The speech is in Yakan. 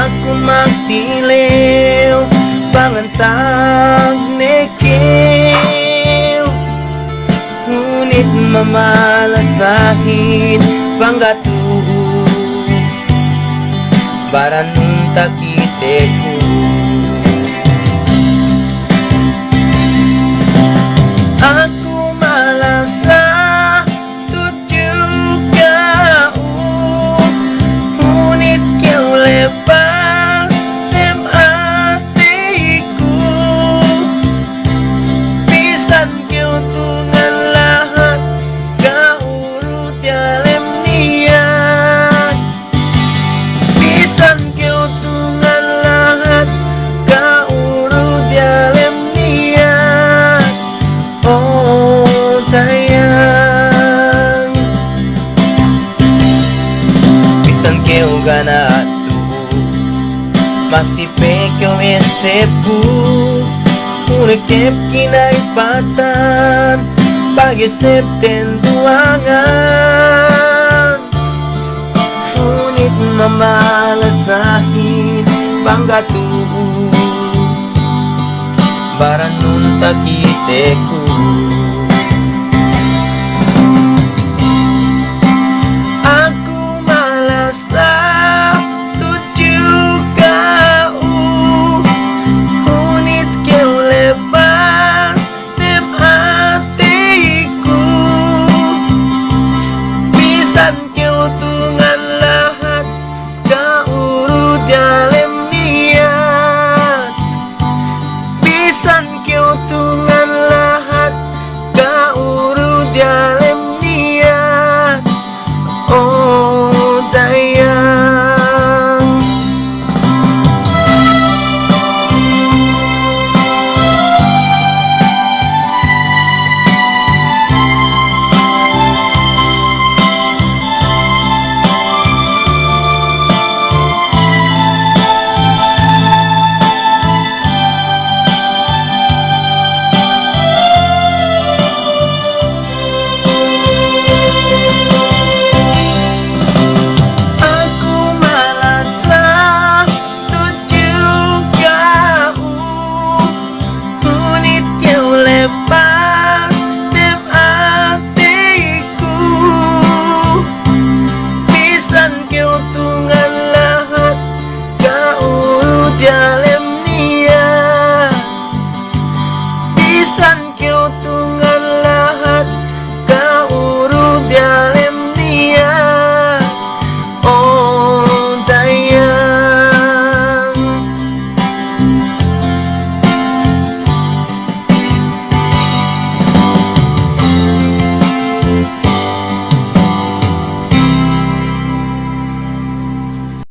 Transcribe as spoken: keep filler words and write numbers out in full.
Aku magtilew pangantag ne kew, hunit mamalasahit panggatu'u, baranun takiteku. Aku malasa tudju ka'u, hunit kew lepas dem ateku. Bisan kew tungan lahat, ka'u du diyalem niyat. Bisan kew tungan lahat, ka'u du diyalem niyat, o sayang. Bisan kew ga' natu', masi pe kew esebku, hunit hep kinaypatan, pageseb ten duwangan. Hunit mamalasahit panggatu'u, baranun takiteku.